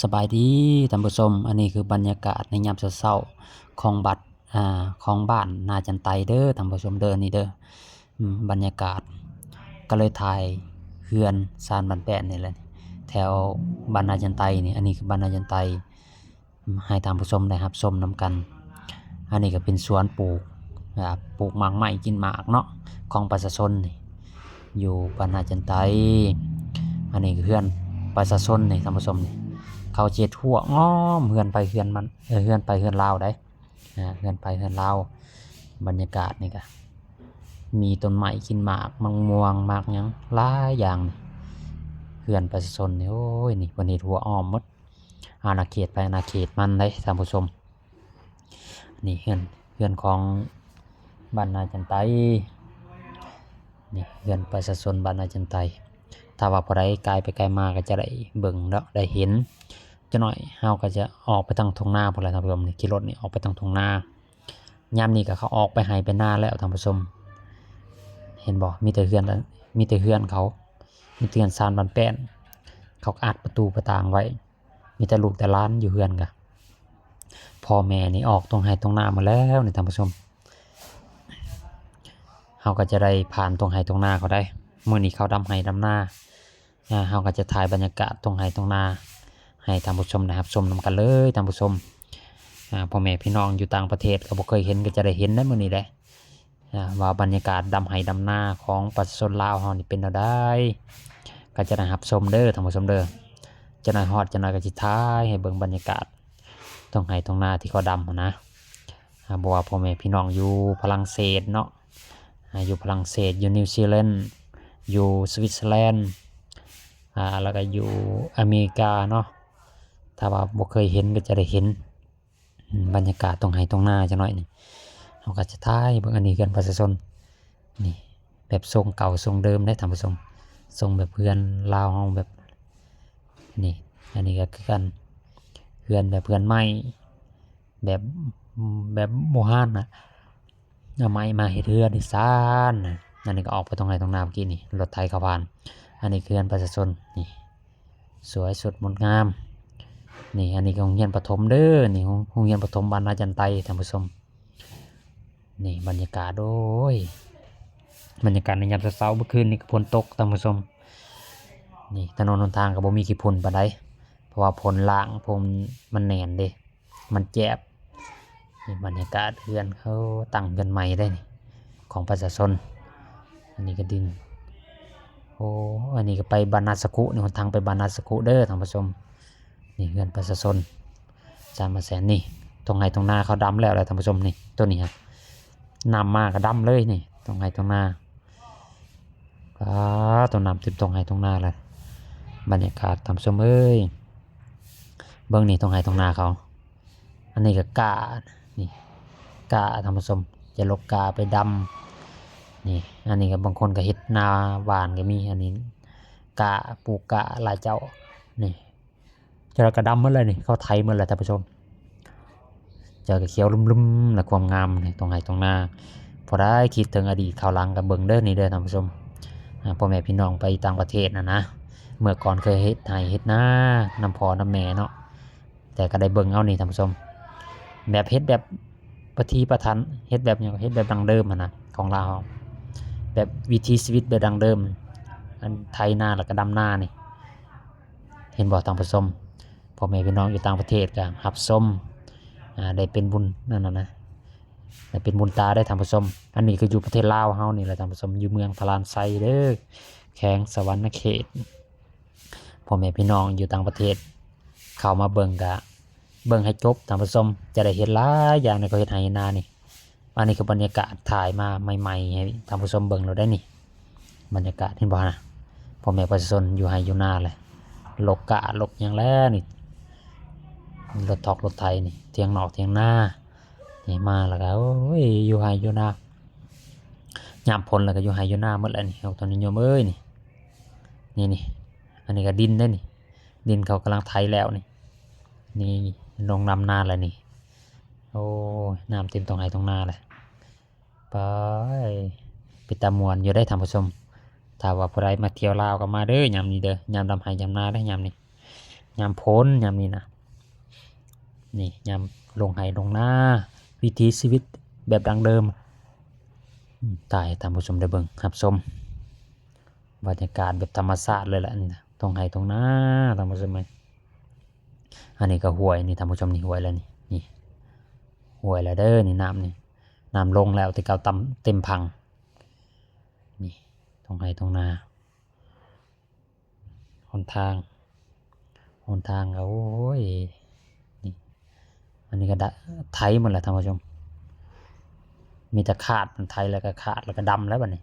ສະບາຍດີທ່ານຜູ້ຊົມ, ອັນນີ້ຄືບັນຍາກາດໃນຍາມເຊົ້າໆ ຂອງບັດ ອ່າ ຂອງບ້ານນາຈັນໄຕເດີທ່ານຜູ້ຊົມເດີ. ນີ້ເດີ ອາ ບັນຍາກາດກໍເລີຍຖ່າຍເຮືອນຊານບ້ານແປ້ນນີ້ແຫຼະ ແຖວບ້ານນາຈັນໄຕນີ້. ອັນນີ້ຄືບ້ານນາຈັນໄຕ ໃຫ້ທ່ານຜູ້ຊົມໄດ້ຮັບຊົມນຳກັນ. ອັນນີ້ກໍເປັນສວນປູກ ອາ ປູກໝາກໄມ້ກິນໝາກເນາະ ຂອງປະຊາຊົນນີ້ ຢູ່ບ້ານນາຈັນໄຕ. ອັນນີ້ກໍເຮືອນປະຊາຊົນນີ້ທ່ານຜູ້ຊົມນີ້ ເຂົາເຮັດຮົ້ວອ້ອມເຮືອນໃຜເຮືອນມັນ ເອີ ເຮືອນໃຜເຮືອນລາວໄດ໋ ອາ ເຮືອນໃຜເຮືອນລາວ. ບັນຍາກາດນີ້ກໍມີຕົ້ນໄມ້ກິນໝາກ ໝາກມ່ວງ ໝາກຫຍັງຫຼາຍຢ່າງ. ເຮືອນປະຊາຊົນນີ້ ໂອ້ຍ ນີ້ເພິ່ນເຮັດຮົ້ວອ້ອມໝົດ ອານາເຂດໃຜອານາເຂດມັນເດ້ທ່ານຜູ້ຊົມ. ນີ້ເຮືອນ ເຮືອນຂອງບ້ານນາຈັນໄຕ ນີ້ເຮືອນປະຊາຊົນບ້ານນາຈັນໄຕ. ຖ້າວ່າຜູ້ໃດກາຍໄປກາຍມາກໍຈະໄດ້ເບິ່ງເນາະ ໄດ້ເຫັນ. ຈັກໜ້ອຍເຮົາກໍຈະອອກໄປທາງທົ່ງນາພຸ້ນແຫຼະທ່ານຜູ້ຊົມ. ນີ້ຂີ່ລົດນີ້ອອກໄປທາງທົ່ງນາ ຍາມນີ້ກໍເຂົາອອກໄປໄຮ່ໄປນາແລ້ວທ່ານຜູ້ຊົມ. ເຫັນບໍ່ ມີແຕ່ເຮືອນ ມີແຕ່ເຮືອນເຂົາ ມີແຕ່ເຮືອນຊານບ້ານແປ້ນ ເຂົາກໍອັດປະຕູປະຕ່າງໄວ້. ມີແຕ່ລູກແຕ່ຫຼານຢູ່ເຮືອນກະ ພໍ່ແມ່ນີ້ອອກທົ່ງໄຮ່ທົ່ງນາໝົດແລ້ວນີ້ທ່ານຜູ້ຊົມ. ເຮົາກໍຈະໄດ້ຜ່ານທົ່ງໄຮ່ທົ່ງນາເຂົາໄດ້ ມື້ນີ້ເຂົາດຳໄຮ່ດຳນາ. ອາ ເຮົາກໍຈະຖ່າຍບັນຍາກາດທົ່ງໄຮ່ທົ່ງນາໃຫ້ທ່ານຜູ້ຊົມໄດ້ຮັບຊົມນຳກັນເລີຍທ່ານຜູ້ຊົມ. ອາ ພໍ່ແມ່ພີ່ນ້ອງຢູ່ຕ່າງປະເທດກໍບໍ່ເຄີຍເຫັນ ກໍຈະໄດ້ເຫັນໃນມື້ນີ້ແຫຼະ. ອາ ວ່າບັນຍາກາດດຳໄຮ່ດຳນາຂອງປະຊາຊົນລາວເຮົານີ້ເປັນແນວໃດ ກໍຈະໄດ້ຮັບຊົມເດີທ່ານຜູ້ຊົມເດີ. ຈັກໜ້ອຍຮອດ ຈັກໜ້ອຍກໍຊິຖ່າຍໃຫ້ເບິ່ງບັນຍາກາດທົ່ງໄຮ່ທົ່ງນາທີ່ເຂົາດຳຫັ້ນນະ. ອາ ບໍ່ວ່າພໍ່ແມ່ພີ່ນ້ອງຢູ່ຝຣັ່ງເສດເນາະ ອາ ຢູ່ຝຣັ່ງເສດ ຢູ່ນິວຊີແລນ ຢູ່ສະວິດເຊີແລນ ອາ ແລ້ວກໍຢູ່ອາເມລິກາເນາະ. ຖ້າວ່າບໍ່ເຄີຍເຫັນກໍຈະໄດ້ເຫັນ ອາ ບັນຍາກາດທົ່ງໄຮ່ທົ່ງນາຈັກໜ້ອຍນີ້ ເຮົາກໍຈະຖ່າຍໃຫ້ເບິ່ງ. ອັນນີ້ເຮືອນປະຊາຊົນນີ້ ແບບຊົງເກົ່າຊົງເດີມເດ້ທ່ານຜູ້ຊົມ ຊົງແບບເຮືອນລາວເຮົາແບບນີ້. ອັນນີ້ກໍຄືກັນ ເຮືອນແບບເຮືອນໄມ້ ແບບ ແບບໂບຮານນະ ເອົາໄມ້ມາເຮັດເຮືອນອີສານ. ອັນນີ້ກໍອອກໄປທົ່ງໄຮ່ທົ່ງນາເມື່ອກີ້ນີ້ ລົດໄຖເຂົ້າຜ່ານ. ອັນນີ້ຄືເຮືອນປະຊາຊົນນີ້ ສວຍສົດງົດງາມນີ້. ອັນນີ້ກໍໂຮງຮຽນປະຖົມເດີນີ້ ໂຮງ ໂຮງຮຽນປະຖົມບ້ານນາຈັນໄຕທ່ານຜູ້ຊົມ. ນີ້ບັນຍາກາດ ໂອ້ຍ ບັນຍາກາດໃນຍາມເຊົ້າໆ ເມື່ອຄືນນີ້ກໍຝົນຕົກທ່ານຜູ້ຊົມ. ນີ້ຖະໜົນຫົນທາງກໍບໍ່ມີຂີ້ຝຸ່ນປານໃດ ເພາະວ່າຝົນລ້າງ ເພາະມັນແໜ້ນເດ້ ມັນແຈບ. ນີ້ບັນຍາກາດເຮືອນ ເຂົາຕັ້ງເຮືອນໃໝ່ໄດ໋ນີ້ ຂອງປະຊາຊົນ. ອັນນີ້ກໍດິນ ໂອ້ ອັນນີ້ກໍໄປບ້ານນາສະກຸນີ້ ຫົນທາງໄປບ້ານນາສະກຸເດີທ່ານຜູ້ຊົມ. ນີ້ເຮືອນປະຊາຊົນ ສາມມາແສນນີ້ ທົ່ງໄຮ່ທົ່ງນາເຂົາດຳແລ້ວແຫຼະທ່ານຜູ້ຊົມ. ນີ້ ໂຕນີ້ຮະ ນ້ຳມາກໍດຳເລີຍນີ້ ທົ່ງໄຮ່ທົ່ງນາ. ປາດ ໂຕ ນ້ຳເຕັມທົ່ງໄຮ່ທົ່ງນາເລີຍ. ບັນຍາກາດທ່ານຜູ້ຊົມເອີຍ ເບິ່ງນີ້ ທົ່ງໄຮ່ທົ່ງນາເຂົາ. ອັນນີ້ກໍກ້າ ນີ້ກ້າທ່ານຜູ້ຊົມ ຈະລົກກ້າໄປດຳນີ້. ອັນນີ້ກໍບາງຄົນກໍເຮັດນາຫວ່ານກໍມີ. ອັນນີ້ກ້າ ປູກກ້າຫຼາຍເຈົ້ານີ້ ເຈົ້າກໍດຳໝົດເລີຍນີ້ ເຂົາໄຖໝົດແລ້ວທ່ານຜູ້ຊົມ. ເຈົ້າກໍຂຽວລຶ້ມໆ ແລະ ຄວາມງາມນີ້ ທົ່ງໄຮ່ທົ່ງນາ. ຜູ້ໃດຄິດເຖິງອະດີດຄາວຫຼັງກໍເບິ່ງເດີນີ້ເດີທ່ານຜູ້ຊົມ. ອາ ພໍ່ແມ່ພີ່ນ້ອງໄປຕ່າງປະເທດຫັ້ນນະ ເມື່ອກ່ອນເຄີຍເຮັດໄຮ່ເຮັດນານຳພໍ່ນຳແມ່ເນາະ ແຕ່ກໍໄດ້ເບິ່ງເອົານີ້ທ່ານຜູ້ຊົມ ແບບເຮັດແບບປະຖີປະຖັນ ເຮັດແບບຫຍັງ ເຮັດແບບດັ້ງເດີມຫັ້ນນະ ຂອງລາວເຮົາ ແບບວິຖີຊີວິດແບບດັ້ງເດີມ ອັນໄຖນາແລ້ວກໍດຳນານີ້. ເຫັນບໍ່ທ່ານຜູ້ຊົມ ພໍ່ແມ່ພີ່ນ້ອງຢູ່ຕ່າງປະເທດກໍຮັບຊົມ ອາ ໄດ້ເປັນບຸນນັ້ນນະ ໄດ້ເປັນບຸນຕາເດ້ທ່ານຜູ້ຊົມ. ອັນນີ້ກໍຢູ່ປະເທດລາວເຮົານີ້ແຫຼະທ່ານຜູ້ຊົມ ຢູ່ເມືອງພະລານໄຊເດີ ແຂວງສະຫວັນນະເຂດ. ພໍ່ແມ່ພີ່ນ້ອງຢູ່ຕ່າງປະເທດເຂົ້າມາເບິ່ງກະເບິ່ງໃຫ້ຈົບທ່ານຜູ້ຊົມ ຈະໄດ້ເຫັນຫຼາຍຢ່າງໃນເຂົາເຮັດໄຮ່ເຮັດນານີ້. ອັນນີ້ຄືບັນຍາກາດຖ່າຍມາໃໝ່ໆ ໃຫ້ທ່ານຜູ້ຊົມເບິ່ງໂລດໄດ໋ນີ້. ບັນຍາກາດເຫັນບໍ່ນະ ພໍ່ແມ່ປະຊາຊົນຢູ່ໄຮ່ຢູ່ນາແຫຼະ ລົກກ້າລົກຫຍັງແລ້ວນີ້ ລົດຖອກລົດໄຖນີ້ ຖຽງນອກຖຽງນານີ້ ມາແລ້ວກໍ ໂອ້ຍ ຢູ່ໄຮ່ຢູ່ນາ ຍາມຝົນແລ້ວກໍຢູ່ໄຮ່ຢູ່ນາໝົດແລ້ວນີ້ ທ່ານຜູ້ຊົມເອີຍນີ້. ນີ້ໆ ອັນນີ້ກໍດິນເດ້ນີ້ ດິນເຂົາກຳລັງໄຖແລ້ວນີ້ ນີ້ລົງດຳນາແລ້ວນີ້. ໂອ້ຍ ນ້ຳເຕັມທົ່ງໄຮ່ທົ່ງນາແລ້ວ ປາຍ ເປັນຕາມ່ວນຢູ່ເດ້ທ່ານຜູ້ຊົມ. ຖ້າວ່າຜູ້ໃດມາທ່ຽວລາວກໍມາເດີຍາມນີ້ເດີ ຍາມດຳໄຮ່ດຳນາເດ້ຍາມນີ້. ຍາມຝົນຍາມນີ້ນະ. ນີ້ຍາມລົງໄຮ່ລົງນາ ວິຖີຊີວິດແບບດັ້ງເດີມ. ອືມ ຕາຍ ທ່ານຜູ້ຊົມໄດ້ເບິ່ງຮັບຊົມ ບັນຍາກາດແບບທຳມະຊາດເລີຍລະ ນີ້ນະ ທົ່ງໄຮ່ທົ່ງນາ ທ່ານຜູ້ຊົມເອີຍ. ອັນນີ້ກໍຫ້ວຍນີ້ ທ່ານຜູ້ຊົມ ນີ້ຫ້ວຍແລ້ວນີ້ ນີ້ຫ້ວຍແລ້ວເດີ ນີ້ນ້ຳນີ້ ນ້ຳລົງແລ້ວ ແຕ່ເກົ່າຕຳ ເຕັມພັງ. ນີ້ທົ່ງໄຮ່ທົ່ງນາ ຫົນທາງ ຫົນທາງກໍ ໂອ້ຍ ນີ້ ອັນນີ້ກໍໄຖໝົດແລ້ວທ່ານຜູ້ຊົມ ມີແຕ່ຄາດ ມັນໄຖແລ້ວກໍຄາດ ແລ້ວກໍດຳແລ້ວບັດນີ້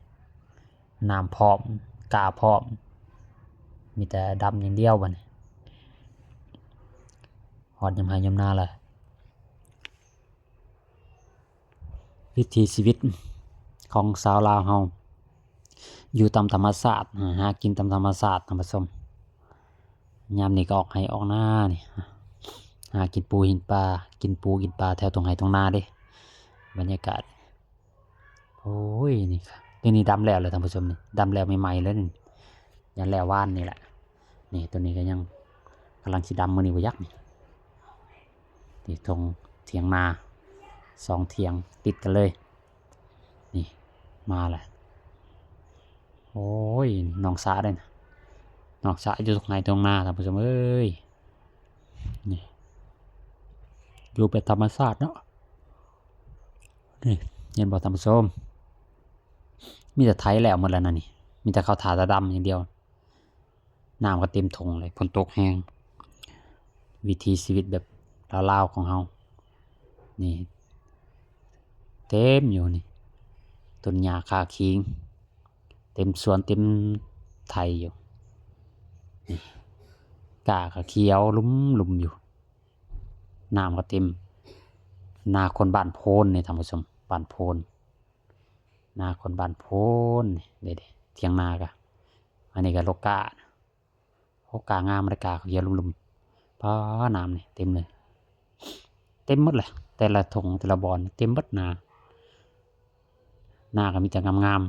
ນ້ຳພ້ອມ ກ້າພ້ອມ ມີແຕ່ດຳຢ່າງດຽວບັດນີ້ ຮອດຍາມໄຮ່ຍາມນາແລ້ວ. ວິຖີຊີວິດຂອງຊາວລາວເຮົາ ຢູ່ຕາມທຳມະຊາດ ຫາ ຫາກິນຕາມທຳມະຊາດ ທ່ານຜູ້ຊົມ. ຍາມນີ້ກໍອອກໄຮ່ອອກນານີ້ ຫາກິນປູກິນປາ ກິນປູກິນປາແຖວທົ່ງໄຮ່ທົ່ງນາເດ້ ບັນຍາກາດ. ໂອ້ຍ ນີ້ ດຽວນີ້ດຳແລ້ວແຫຼະທ່ານຜູ້ຊົມ ນີ້ ດຳແລ້ວໃໝ່ໆເລີຍນີ້ ຍັງແລ້ວວານນີ້ແຫຼະ. ນີ້ ໂຕນີ້ກໍຍັງກຳລັງຊິດຳ ມື້ນີ້ບໍ່ຈັກນີ້. ນີ້ທົ່ງ ຖຽງນາ ສອງຖຽງຕິດກັນເລີຍ ນີ້ ມາແລ້ວ. ໂອ້ຍ ໜອງສະເດ້ ໜອງສະຢູ່ທົ່ງໄຮ່ທົ່ງນາ ທ່ານຜູ້ຊົມເອີຍ. ນີ້ ຢູ່ແບບທຳມະຊາດເນາະ ນີ້ ເຫັນບໍ່ທ່ານຜູ້ຊົມ ມີແຕ່ໄຖແລ້ວໝົດແລ້ວນະນີ້ ມີແຕ່ເຂົາຖ້າແຕ່ດຳຢ່າງດຽວ. ນ້ຳກໍເຕັມທົ່ງເລີຍ ຝົນຕົກແຮງ. ວິຖີຊີວິດແບບລາວໆຂອງເຮົານີ້ ເຕັມຢູ່ນີ້ ຕົ້ນຫຍ້າຄາຄີງ ເຕັມສວນເຕັມໄຮ່ຢູ່ນີ້ ກ້າກໍຂຽວລຸມໆຢູ່ ນ້ຳກໍເຕັມ. ນາຄົນບ້ານໂພນນີ້ທ່ານຜູ້ຊົມ ບ້ານໂພນ ນາຄົນບ້ານໂພນນີ້ ເດ້ໆ ຖຽງນາກະ ອັນນີ້ກະລົກກ້າ ໂອ້ ກ້າງາມເດ້ ກ້າຂຽວລຸມໆ. ປາ ນ້ຳນີ້ເຕັມເລີຍ ເຕັມໝົດແຫຼະ ແຕ່ລະທົ່ງແຕ່ລະບ່ອນເຕັມເບິດນາ ນາກໍມີແຕ່ງາມ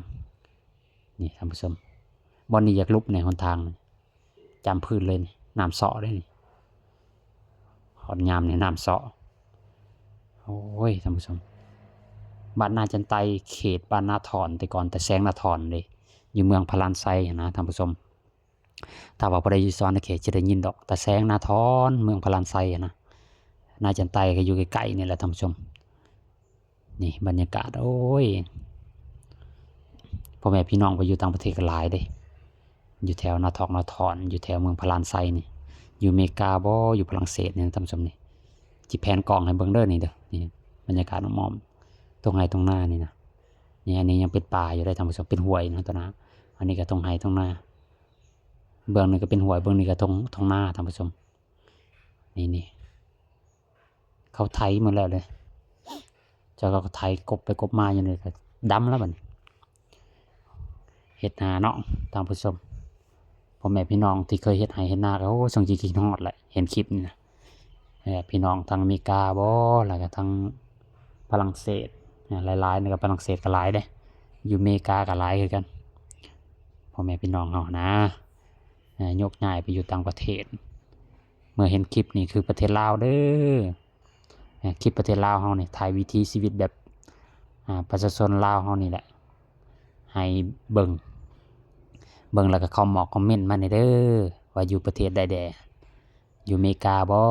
ໆ. ນີ້ທ່ານຜູ້ຊົມ ບ່ອນນີ້ຢາກຫຼຸບໃນຫົນທາງ ຈຳພື້ນເລີຍນີ້ ນ້ຳເຊາະເດ້ນີ້ ຮອດຍາມນີ້ນ້ຳເຊາະ. ໂອ້ຍ ທ່ານຜູ້ຊົມ ບ້ານນາຈັນໄຕ ເຂດບ້ານນາຖອນ ແຕ່ກ່ອນຕາແສງນາຖອນເດ້ ຢູ່ເມືອງພະລານໄຊຫັ້ນນະທ່ານຜູ້ຊົມ. ຖ້າວ່າຜູ້ໃດຢູ່ສະຫວັນນະເຂດຈະໄດ້ຍິນດອກ ຕາແສງນາຖອນ ເມືອງພະລານໄຊຫັ້ນນະ. ນາຈັນໄຕກໍຢູ່ໃກ້ໆນີ້ແຫຼະທ່ານຜູ້ຊົມ. ນີ້ບັນຍາກາດ ໂອ້ຍ ພໍ່ແມ່ພີ່ນ້ອງໄປຢູ່ຕ່າງປະເທດກໍຫຼາຍເດ້ ຢູ່ແຖວນາຖອກນາຖອນ ຢູ່ແຖວເມືອງພະລານໄຊນີ້ ຢູ່ເມກາບໍ ຢູ່ຝຣັ່ງເສດນີ້ນະທ່ານຜູ້ຊົມ. ນີ້ຊິແພນກ້ອງໃຫ້ເບິ່ງເດີ ນີ້ເດີ ນີ້ບັນຍາກາດອ້ອມໆ ທົ່ງໄຮ່ທົ່ງນານີ້ນະ. ນີ້ ອັນນີ້ຍັງເປັນປ່າຢູ່ເດ້ທ່ານຜູ້ຊົມ ເປັນຫ້ວຍນະຕົວໜ້າ. ອັນນີ້ກໍທົ່ງໄຮ່ທົ່ງນາ ເບື້ອງນີ້ກໍເປັນຫ້ວຍ ເບື້ອງນີ້ກໍທົ່ງ ທົ່ງນາທ່ານຜູ້ຊົມ. ນີ້ໆ ເຂົາໄຖໝົດແລ້ວເດ້ ເຈົ້າກໍໄຖກົບໄປກົບມາຢູ່ນີ້ກໍດຳແລ້ວບັດນີ້. ເຮັດນາເນາະທ່ານຜູ້ຊົມ ພໍ່ແມ່ພີ່ນ້ອງທີ່ເຄີຍເຮັດໄຮ່ເຮັດນາກໍ ໂອ້ ຊົງຊິຄິດຮອດແຫຼະ ເຫັນຄລິບນີ້ນະ. ເອີ ພີ່ນ້ອງທາງອາເມລິກາບໍ ແລ້ວກໍທາງຝຣັ່ງເສດ ຫຼາຍໆ ນີ້ກໍຝຣັ່ງເສດກໍຫຼາຍເດ້ ຢູ່ອາເມລິກາກໍຫຼາຍຄືກັນ ພໍ່ແມ່ພີ່ນ້ອງເຮົານະ. ເອີ ຍົກຍ້າຍໄປຢູ່ຕ່າງປະເທດ ເມື່ອເຫັນຄລິບນີ້ຄືປະເທດລາວເດີ. ເອີ ຄລິບປະເທດລາວເຮົານີ້ ຖ່າຍວິຖີຊີວິດແບບ ອາ ປະຊາຊົນລາວເຮົານີ້ແຫຼະ ໃຫ້ເບິ່ງ ເບິ່ງແລ້ວກໍຄອມເມັນຄອມເມັນມາແດ່ເດີ ວ່າຢູ່ປະເທດໃດແດ່ ຢູ່ເມກາບໍ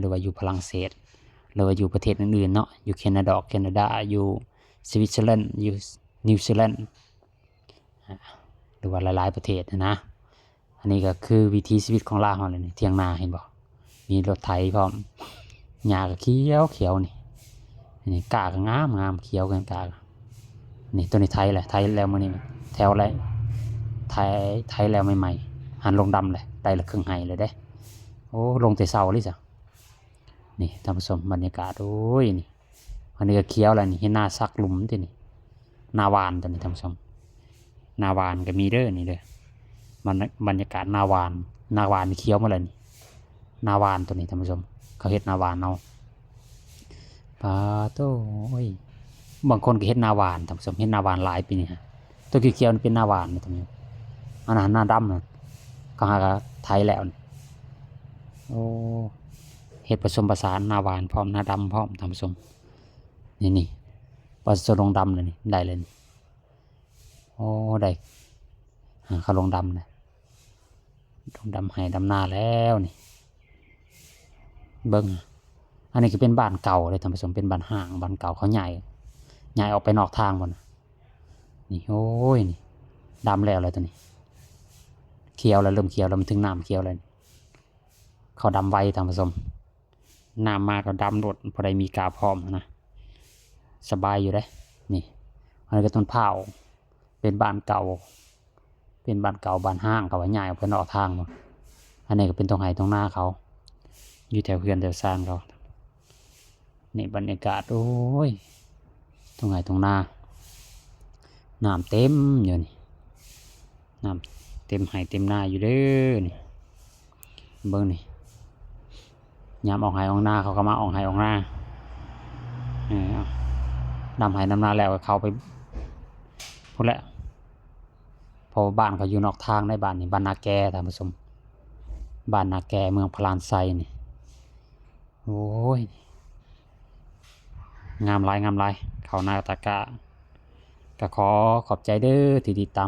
ຫຼືວ່າຢູ່ຝຣັ່ງເສດ ຫຼືວ່າຢູ່ປະເທດອື່ນໆເນາະ ຢູ່ແຄນາດາ ແຄນາດາ ຢູ່ສະວິດເຊີແລນ ຢູ່ນິວຊີແລນ ອາ ຫຼືວ່າຫຼາຍໆປະເທດຫັ້ນນະ. ອັນນີ້ກໍຄືວິຖີຊີວິດຂອງລາວເຮົາແຫຼະນີ້ ຖຽງນາເຫັນບໍ່ ມີລົດໄຖພ້ອມ ຫຍ້າກໍຂຽວໆນີ້ ນີ້ກ້າກໍງາມໆ ຂຽວກັນກ້າ. ນີ້ຕົວນີ້ໄຖແຫຼະ ໄຖແລ້ວມື້ນີ້ ແຖວແລ້ວ ໄຖ ໄຖແລ້ວໃໝ່ໆ ຫັນລົງດຳແຫຼະ ໄດ້ລະເຄິ່ງໄຮ່ເລີຍເດ້. ໂອ້ ລົງແຕ່ເຊົ້າເລີຍຊະ. ນີ້ທ່ານຜູ້ຊົມ ບັນຍາກາດ ໂອ້ຍ ນີ້ ອັນນີ້ກໍຂຽວແລ້ວນີ້ ເຫັນນາສັກຫຼຸມຕິນີ້ ນາຫວ່ານຕົວນີ້ທ່ານຜູ້ຊົມ ນາຫວ່ານກໍມີເດີນີ້ເດີ ບັນ ບັນຍາກາດນາຫວ່ານ ນາຫວ່ານຂຽວໝົດແລ້ວນີ້ ນາຫວ່ານຕົວນີ້ທ່ານຜູ້ຊົມ ເຂົາເຮັດນາຫວ່ານເອົາ. ປາໂຕ ໂອ້ຍ ບາງຄົນກໍເຮັດນາຫວ່ານທ່ານຜູ້ຊົມ ເຮັດນາຫວ່ານຫຼາຍປີນີ້ ຕົວຂຽວໆນີ້ເປັນນາຫວ່ານນະທ່ານຜູ້ຊົມ. ອັນນັ້ນນາດຳນະ ເຂົາຫາກໍໄຖແລ້ວນີ້ ໂອ້ ເຮັດປະສົມປະສານ ນາຫວານພ້ອມ ນາດຳພ້ອມ ທ່ານຜູ້ຊົມ. ນີ້ໆ ປະຊາຊົນລົງດຳແລ້ວນີ້ ໄດ້ແລ້ວນີ້. ໂອ້ ໄດ້ ຫາ ເຂົາລົງດຳແລ້ວ ລົງດຳໄຮ່ດຳນາແລ້ວນີ້. ເບິ່ງ ອັນນີ້ກໍເປັນບ້ານເກົ່າເດ້ທ່ານຜູ້ຊົມ ເປັນບ້ານຮ້າງ ບ້ານເກົ່າ ເຂົາຍ້າຍ ຍ້າຍອອກໄປນອກທາງພຸ້ນນະ. ນີ້ ໂອ້ຍ ນີ້ ດຳແລ້ວແຫຼະຕົວນີ້ ຂຽວແລ້ວ ເລີ່ມຂຽວແລ້ວ ມັນເຖິງນ້ຳຂຽວແລ້ວນີ້. ເຂົາດຳໄວທ່ານຜູ້ຊົມ ນ້ຳມາກໍດຳໂລດ ພໍໄດ້ມີກາພ້ອມນະ ສະບາຍຢູ່ເດ້. ນີ້ ອັນນີ້ກໍຕົ້ນພ້າວ ເປັນບ້ານເກົ່າ ເປັນບ້ານເກົ່າ ບ້ານຮ້າງ ເຂົາວ່າຍ້າຍອອກໄປນອກທາງພຸ້ນ. ອັນນີ້ກໍເປັນທົ່ງໄຮ່ທົ່ງນາເຂົາ ຢູ່ແຖວເຮືອນແຖວຊານເຂົາ. ນີ້ບັນຍາກາດ ໂອ້ຍ ທົ່ງໄຮ່ທົ່ງນາ ນ້ຳເຕັມຢູ່ນີ້ ນ້ຳເຕັມໄຮ່ເຕັມນາຢູ່ເດີນີ້. ເບິ່ງນີ້ ຍາມອອກໄຮ່ອອກນາ ເຂົາກໍມາອອກໄຮ່ອອກນາ ເອີ ດຳໄຮ່ດຳນາແລ້ວກໍເຂົ້າໄປພຸ້ນແຫຼະ ເພາະວ່າບ້ານເຂົາຢູ່ນອກທາງໃນບ້ານນີ້ ບ້ານນາແກທ່ານຜູ້ຊົມ ບ້ານນາແກ ເມືອງພະລານໄຊນີ້. ໂອ້ຍ ງາມຫຼາຍ ງາມຫຼາຍ ເຂົ້ານາຕາກະ. ກໍຂໍຂອບໃຈເດີທີ່ຕິດຕາມ